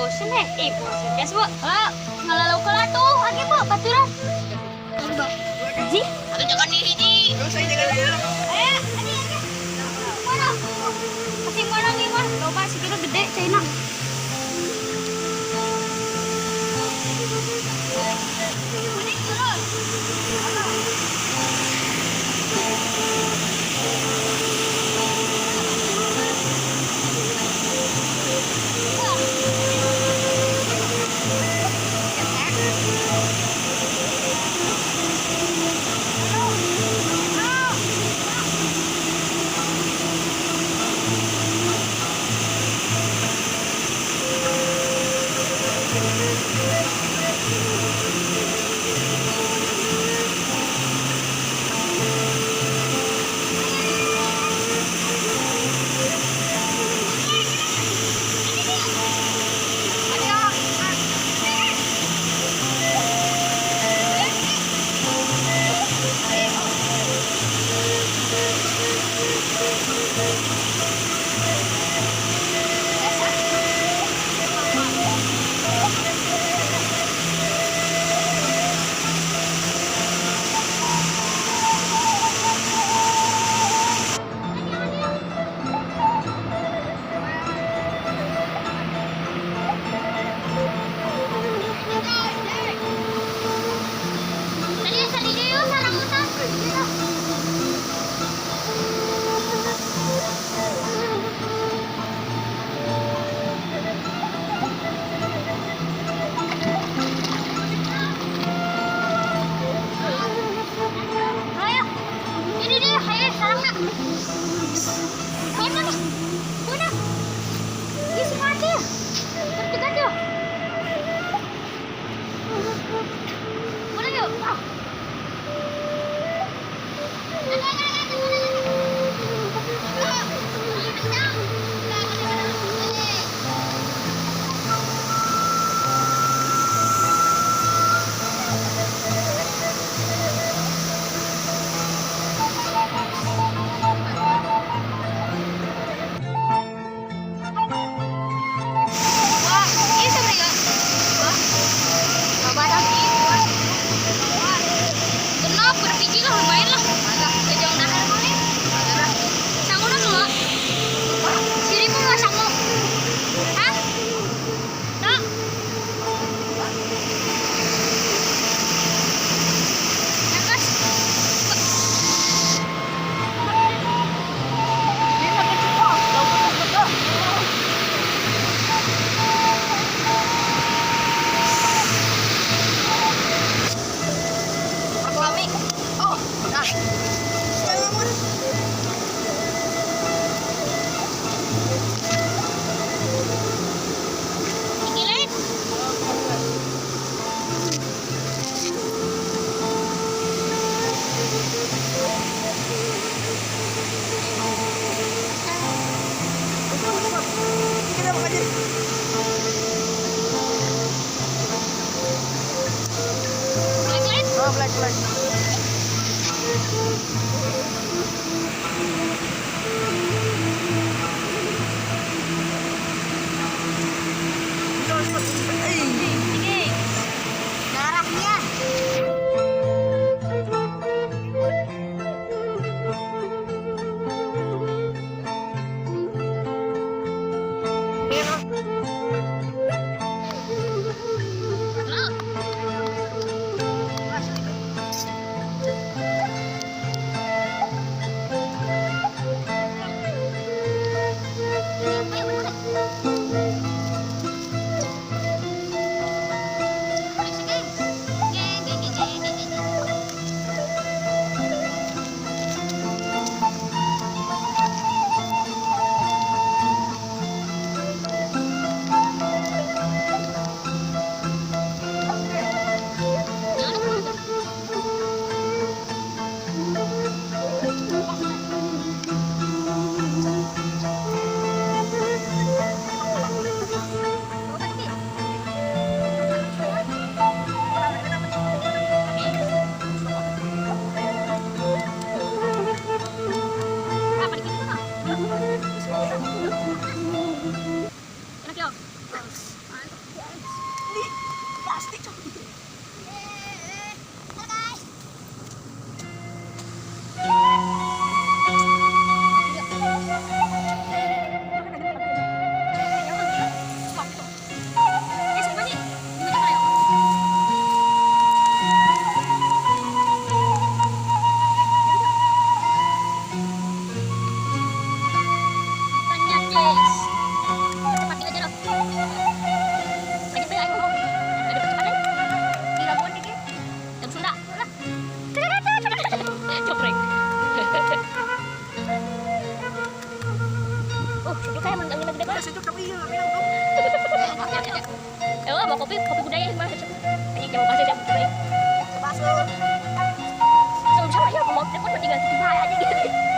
Bosen eh. Eh, bosen. Ya, Bu. Ah, ngalalau ke tuh, lagi Bu, baturan. Ji, Atau jangan di hiji. Terus saya jaga dulu. eh, adi aja. Mana? Kasih mana nih, mah? Loba segitu gede China. Ini turun. Tadi asa di dieu sarang hutan. Ayo. Ini dia, ayo sarangna. Mana? Mana? Ini si mati ya. Tertekan dia. Mana yuk? Ah. Wah, ini sama ya. Wah. Coba tadi. Genap, berpiji lah lumayan lah. Jajang dahar mana? Sangu na semua. Sirimu nggak sangu? Hah? Tak? Nakas. Ini sakit semua. Tahu betul. Kami. Oh, nah. Jangan. Tinggi lain. Kita makan aja. Black light. Oh, black black. Cepat, cepat, cepat. Eh. Tinggi. Darahnya. Halo. Ayo, bener. mau kopi, kopi budaya yang mana? Anjing jauh pasir jauh budaya. Masuk. Sama sama ya, mau telepon tinggal tiba aja gitu.